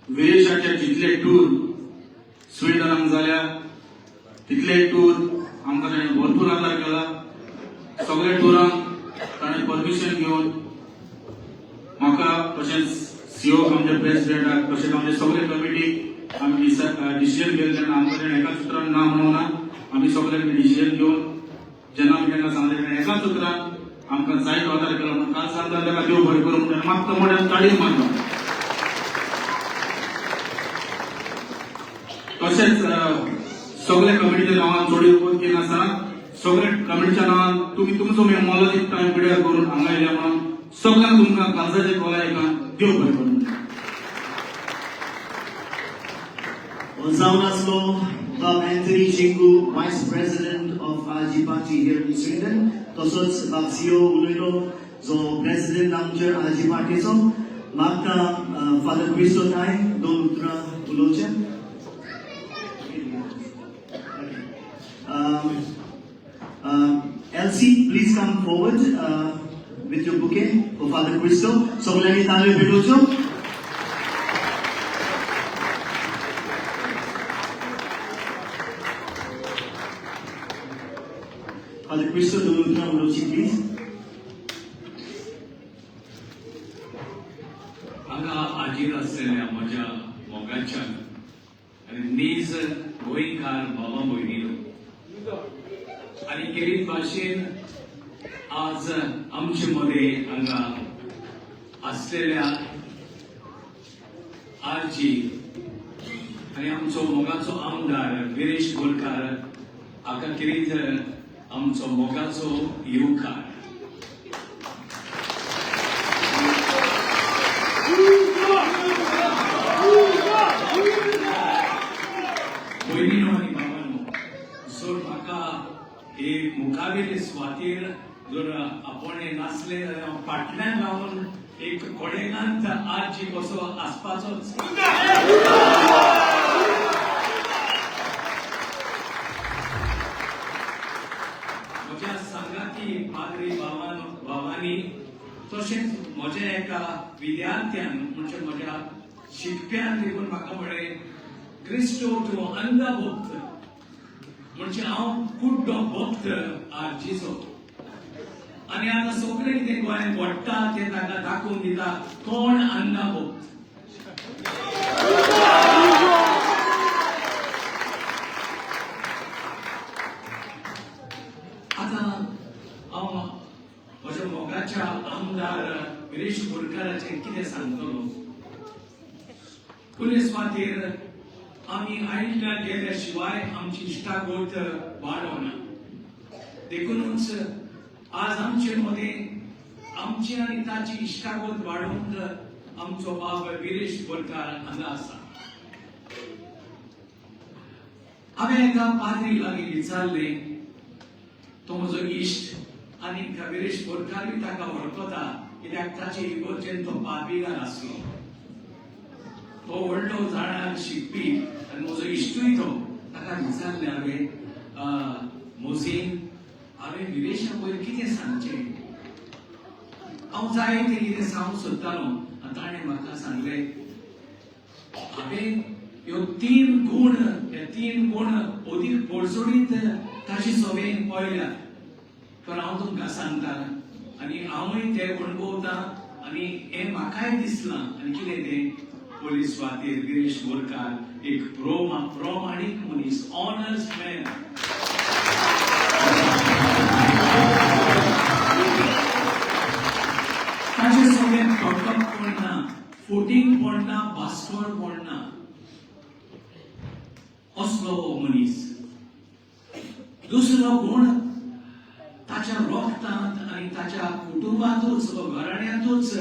विरेशाचे जितले टूर स्विडनाक जाल्या तितले टूर आमकां ताणें भरपूर आदार केला. सगळे टुरांक ताणें परमिशन घेवन म्हाका तशेंच सीओ आमच्या प्रेसिडेंटाक तशेंच आमचे सगळे कमिटीक आमी डिसिजन घेतले तेन्ना आमकां ताणें एकाच उतरान ना म्हणूंक ना. आमी सगळ्यांनी डिसिजन घेवन जेन्ना आमी तांकां सांगलें तेन्ना एकाच उतरान आमकां जायतो आदार केला म्हणून काल सांगता ताका देव बरें करूं म्हणून मागता, मोठ्यान ताळयो मारता. तशेंच सगळे कमिटीच्या नांवान चड वत घेनासतना सगळे कमिटीच्या नांवान तुमी तुमचो मोलादीक टायम पिड्यार करून हांगा येयल्या म्हणून सगळ्यांक तुमकां काळजाचे खोलायेन देव बरें करूं. जावन आसलो बाब Anthony Chingu, Vice President of RG Party here in Sweden. तसोच बाब सीओ उलयलो जो प्रेसिडेंट आमचे आरजी पार्टीचो. मागता फादर क्रिस्तो ताय दोन उतरां उलोवचें. Elsie, please come forward with your bouquet for Father Cristo. सगळ्यांनी ताळयो पेटोवच्यो. Father Cristo, दोन उतरां उलोवची प्लीज. हांगा हाजीर आसलेल्या म्हज्या मोगाच्या आनी नीज गोंयकार बाबा भयणीनो आनी खेरीत भाशेन आज आमचे मदें हांगा आसलेल्या आरजी आनी आमचो मोगाचो आमदार विरेश बोरकार हाका खेरीत आमचो मोगाचो येवकार. भयणीनो आनी भावानो, जर म्हाका हे मुखावेले सुवातेर जर आपोवणें नासलें जाल्यार हांव फाटल्यान रावन एक कोडेगांत आरजी कसो आसपाचोच. म्हज्या सांगाती पाद्री भावांनी तशेंच म्हज्या एका विद्यार्थ्यान म्हणजे म्हज्या शिकप्यान देखून म्हाका म्हळें, क्रिस्टो तूं अंधभक्त, म्हणजे हांव कुड्डो भक्त आरजीचो आनी आतां सगळें कितें गोंयांत घडटा तें ताका दाखोवन दिता कोण अंधभक्त. आतां हांव म्हज्या मोगाच्या आमदार विरेश बोरकाराचें कितें सांगतलो. पुलीस खातीर आमी आयल्या गेल्या शिवाय आमची इश्टागत वाडोना, देखूनच आज आमचे मदें आमची आनी ताची इश्टागत वाडोवंक आमचो बाब विरेश बोरकार हांगा आसा. हांवें एका पाद्री लागीं विचारलें, तो म्हजो इश्ट आनी विरेश बोरकारूय ताका वळखता कित्याक ताचे इगोर्जेन तो पादविगार आसलो. तो व्हडलो जाणा शिकपी आनी म्हजो इश्टूय तो. ताका विचारलें हांवें, मोझीन, हांवें विरेशा वयर कितें सांगचें, हांव जाय तें कितें सांगूंक सोदतालो. आनी ताणें म्हाका सांगलें, हांवें ह्यो तीन गूण, हे तीन गूण अदीक पोडसोडीत ताची सवयेन पळयल्यात, तर हांव तुमकां सांगता आनी हांवूय ते अणभवता आनी हें म्हाकाय दिसलां. आनी कितें तें, पोलीस वातीर गिरीश बोरकार एक प्रमाणीक मनीस, ऑनस्ट मॅन. फोटींग पडना, बास्कोळ पडना असलो हो मनीस. दुसरो गुण ताच्या रोगतांत आनी ताच्या कुटुंबांतूच, घराण्यांतूच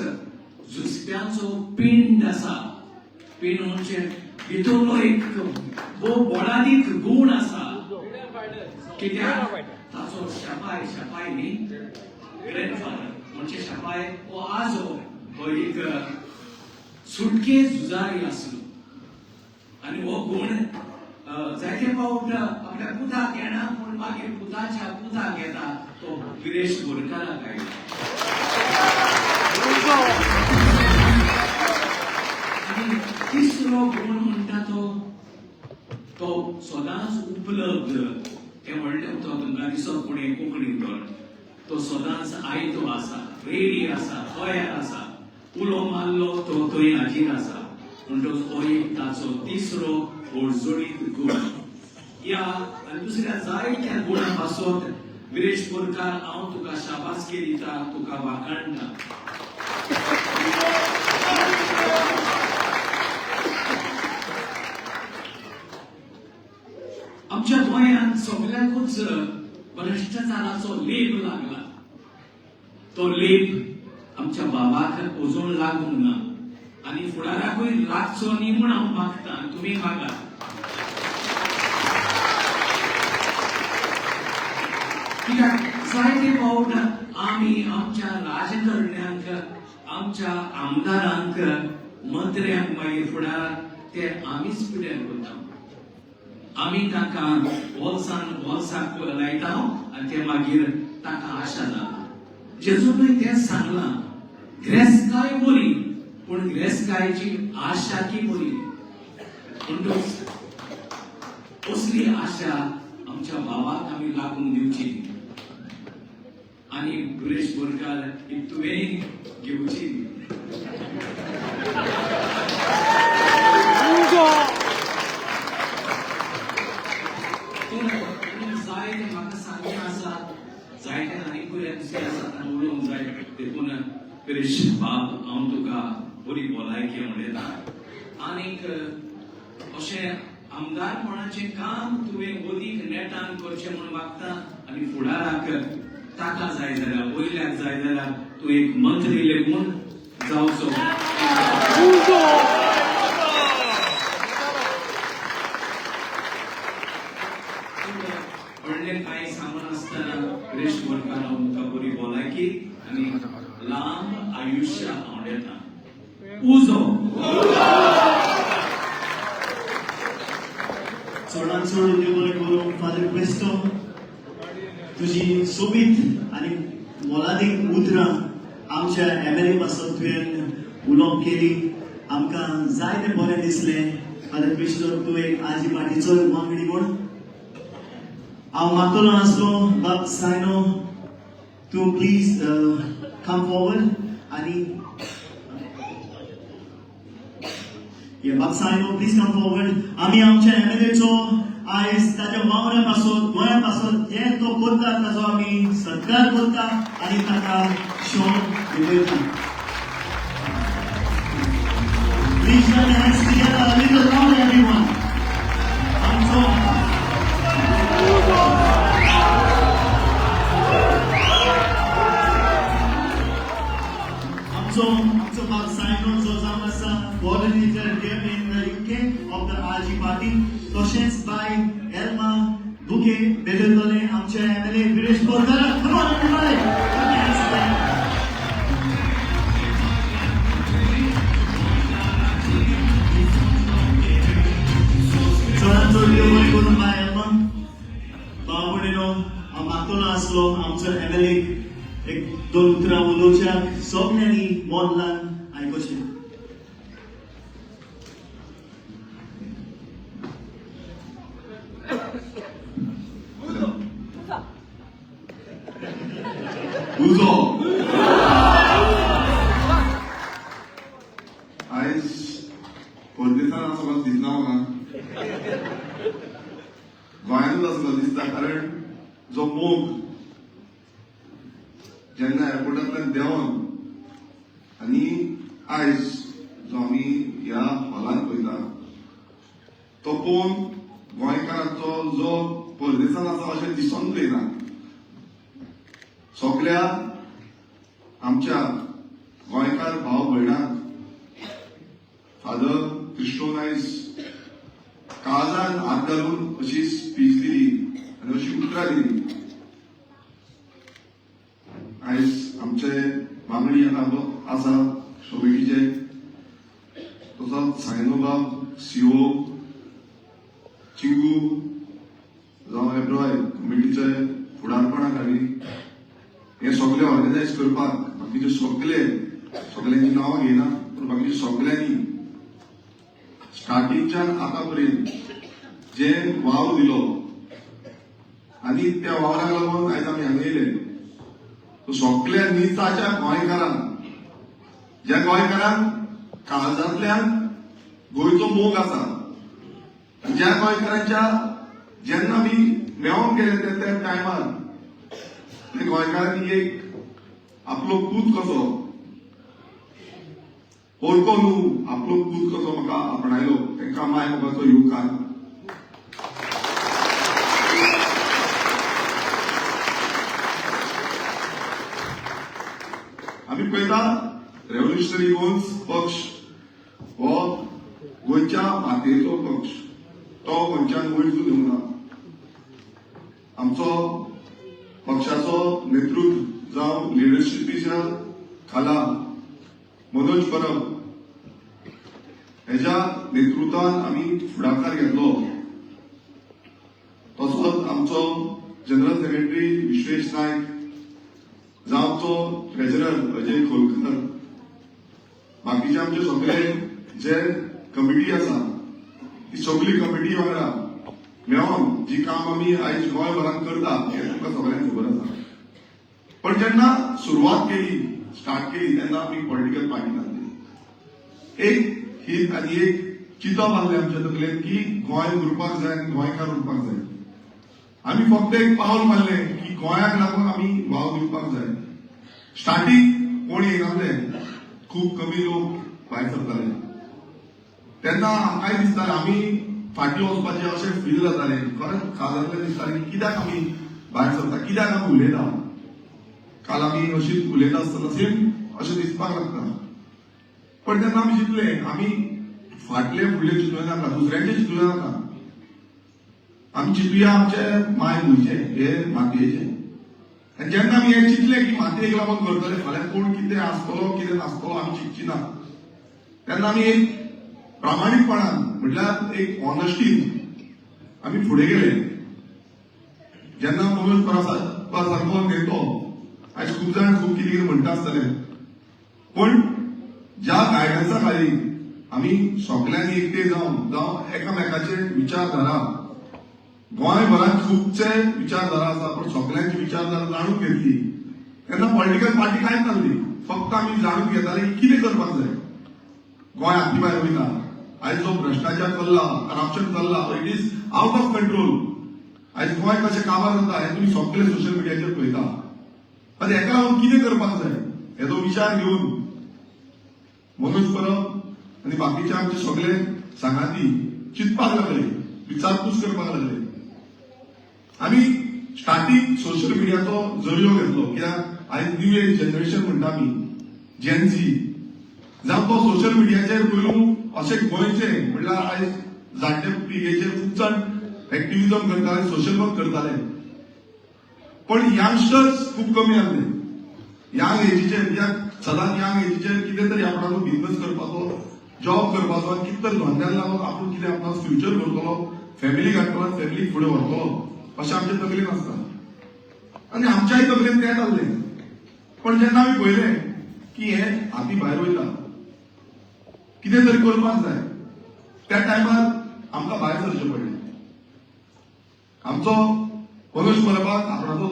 झुजप्यांचो पिंड आसा. पिंड म्हणजे भितरलो एक भोव मोलादीक गूण आसा. कित्याक ताचो शेपाय, शेपाय न्ही, ग्रँडफादर म्हणजे शेपाय हो आजो हो एक सुटके झुजारी आसलो आनी हो गूण जायते फावट आपल्या पुताक येना, पूण मागीर पुताच्या पुताक येता. तो विरेश बोरकाराक आयलो. आनी तिसरो गूण म्हणटा तो तो सदांच उपलब्ध. हें व्हडलें उतर तुमकां दिसत, पूण हें कोंकणी उतर. तो सदांच आयतो आसा, रेडी आसा, तयार आसा. उलो मारलो तो थंय हाजीर आसा. म्हणटकच हो एक ताचो तिसरो ओडजोडीत गूण. ह्या आनी दुसऱ्या जायत्या गुणां पासत विरेश बोरकार, हांव तुका शाबासकी दिता, तुका वाखाणटा. आमच्या गोंयांत सगळ्याकूच भ्रश्टाचाराचो लेप लागला. तो लेप आमच्या बाबाक अजून लागूंक ना आनी फुडाराकूय लागचो न्ही म्हूण हांव मागता, तुमी मागात. कित्याक जायते फावट आमी आमच्या राजकारण्यांक, आमच्या आमदारांक, मंत्र्यांक मागीर फुडाराक ते आमीच पिड्यार करता. आमी तांकां बोल्सान बोल्साक लायता आनी ते मागीर तांकां आशा जाता. जेजूनय तेंच सांगलां, ग्रेस्काय बरी पूण ग्रेस्कायची आशा की बरी. म्हणटकच असली आशा आमच्या बाबाक आमी लागूंक दिवची न्ही आनी गुरेश बोरकार ही तुवें घेवची न्ही. पूण आनी जायते म्हाका सांगचें आसा, जायते आनीकूय दुसरे आसा, तांकां उलोवंक जाय. देखून विरेश बाब, हांव तुका बरी भलायकी उलयता. आनीक अशें आमदारपणाचें काम तुवें अदीक नेटान करचें म्हूण मागता आनी फुडाराक ताका जाय जाल्यार, वयल्याक जाय जाल्यार तूं एक मंत्री लेगून जावचो. व्हडलें कांय सांगनासतना विरेश बोरकार, हांव तुका बरी भलायकी आनी लांब आयुश्य आवडटा. उजो. चडान चड देव बरें करूं फादर क्रिस्तो. तुजी सोबीत आनी मोलादीक उतरां आमच्या एमएलए पासत तुवें उलोवप केली. आमकां जायतें बरें दिसलें. फादर क्रिस्तो, तूं एक आजी पार्टीचो वांगडी म्हूण हांव मागतलो आसलो, बाब सायनो, तूं प्लीज कम फॉरवर्ड. आनी Yeah, बाब सायनो, प्लीज कम फॉरवर्ड. आमी आमच्या एमएलएचो आयज ताच्या वावरा पासून, गोंया पासून जे तो करता ताचो आमी सत्कार करता आनी ताका shawl दिवयता. Please join hands together a little louder, everyone. आमचो आमचो आमचो बाब सायनो जो जावन आसा coordinator here in the UK of the RG party, तशेंच बाय एल्मा बुके भेटयतले आमचे MLA Viresh Borkar. Come on, everybody. Put your hands together. चडान चड देव बरें करूं बाय एल्मा. भाव भयणीनो, हांव मागतलो आसलो आमचो एमएलए एक दोन उतरां उलोवच्याक. सगल्यांनी मन लावन आयकुचें. उजो. आयज परदेसान आसा कशें दिसना म्हाका, गोंयांतूच आसा कसो दिसता. कारण जो मोग जेन्ना एअरपोर्टांतल्यान देंवन आनी आयज जो आमी ह्या हॉलान पळयता तो पळोवन गोंयकारांचो जो परदेसान आसा अशें दिसोनूच येना. सगल्या आमच्या गोंयकार भाव भयणांक फादर क्रिस्टो नायस काळजान हात घालून अशी स्पीच दिली आनी अशी उतरां दिली. आयज आमचे वांगडी हांगा आसा कमिटीचे, तसोच सायनोबाब, सीओ चिंगू जावं एब्रॉय कमिटीचे फुडारपणा खाली हे सगळे ऑर्गनायज करपाक बाकीचे सगळे, सगळ्यांची नांवां घेयना पूण बाकीचे सगळ्यांनी स्टार्टिंगच्यान आतां पर्यंत जे वावर दिलो आनी त्या वावराक लागून आयज आमी हांगा येयले. सगल्या निजाच्या गोंयकारांक, ज्या गोंयकारांक काळजांतल्यान गोंयचो मोग आसा, ज्या गोंयकारांच्या जेन्ना आमी मेळोंक गेले त्या त्या टायमार ते गोंयकारांनी एक आपलो पूत कसो, पोरको न्हू, आपलो पूत कसो म्हाका आपणायलो, तांकां माय मोगाचो येवकार. आमी पळयता रेव्होल्युशनरी गोवन्स पक्ष हो गोंयच्या मातयेचो पक्ष, तो गोंयच्यान वयर घेवंक ना. आमचो पक्षाचो नेतृत्व जावं लिडरशिपीच्या खाला मनोज परब हेज्या नेतृत्वान आमी फुडाकार घेतलो. तसोच आमचो जनरल सेक्रेटरी विश्वेश नायक जावं आमचो ट्रेजरर अजय खोलकर, बाकीचे आमचे सगळे जे कमिटी आसा ती सगळी कमिटी वांगडा मेळोन जी काम आमी आयज गोंयभरान करता हें तुमकां सगळ्यांक खबर आसा. पण जेन्ना सुरवात केली, स्टार्ट केली, तेन्ना आमी पॉलिटिकल पार्टी नासली. एक हीत आनी एक चिंतप आसलें आमच्या तकलेन की गोंय उरपाक जाय आनी गोंयकार उरपाक जाय. आमी फक्त एक पावल मारलें की गोंयाक लागून आमी वाव दिवपाक जाय. स्टार्टींग कोण येनासले, खूब कमी लोक भायर सरताले. तेन्ना आमकांय दिसतालें आमी फाटीं वचपाचें अशें फील जातालें. खरेंच काळजांतल्यान दिसतालें की कित्याक आमी भायर सरता, कित्याक आमी उलयता. काल आमी अशीच उलयता आसतना सेम अशें दिसपाक लागता. पण तेन्ना आमी चिंतलें आमी फाटले फुडले चिंतूं नाका, दुसऱ्यांचे चिंतूं नाका, आमी चिंतुया आमचे माय भुंयचे, हे मातयेचे. आनी जेन्ना आमी हें चिंतलें की मातयेक लागून करतले, फाल्यां कोण कितें आसतलो कितें नासतलो आमी चिंतची ना, तेन्ना आमी एक प्रामाणीकपणान म्हटल्यार एक ऑनेस्टीन आमी फुडें गेले. जेन्ना मनोज परब सारको नेतो, आयज खूब जाण खूब कितें कितें म्हणटा आसतले, पूण ज्या गायडन्सा खाली आमी सगल्यांनी एकटे जावन जावं एकामेकाचे विचारधारा, गोंयभरात खुबचे विचारधारा आसा पण सगल्यांची विचारधारा जाणून घेतली तेन्ना पॉलिटिकल पार्टी कांयच नासली. फक्त आमी जाणून घेताले की कितें करपाक जाय. गोंय हाती भायर वयता, आयज जो भ्रश्टाचार चल्ला, करप्शन चल्ला, it is out of control. आयज गोंय कशें काबार जाता हें तुमी सगळे सोशल मिडियाचेर पळयता. आतां हेका लागून कितें करपाक जाय हेजो विचार घेवन मनोज परब आनी बाकीचे आमचे सगळे सांगाती चिंतपाक लागले, विचारपूस करपाक लागले. आमी स्टार्टींग सोशल मिडियाचो जरियो घेतलो, कित्याक आयज न्यू एज जनरेशन म्हणटा आमी, जेनझी, जावं तो सोशल मिडियाचेर पयलू अशें गोंयचे म्हणल्यार आयज जाणटे पिळगेचेर खूब जाण एक्टिविजम करताले, सोशल वर्क करताले, पण यंगस्टर्स खूब कमी आसले यंग एजीचेर. कित्याक सदांच यंग एजीचेर कितें तरी आपणाचो बिझनस करपाचो, जॉब करपाचो आनी कितें तरी धंद्यान लागून आपूण कितें आपणाचो फ्युचर करतलो, फॅमिली काडटलो, फॅमिलीक फुडें व्हरतलो अशें आमच्या तकलेन आसता. आनी आमच्याय तकलेन तेंच आसलें. पण जेन्ना आमी पळयलें की हें हाती भायर वयता, कितें तरी करपाक जाय, त्या टायमार आमकां भायर सरचें पडलें. आमचो मनोज परबाक आपणाचो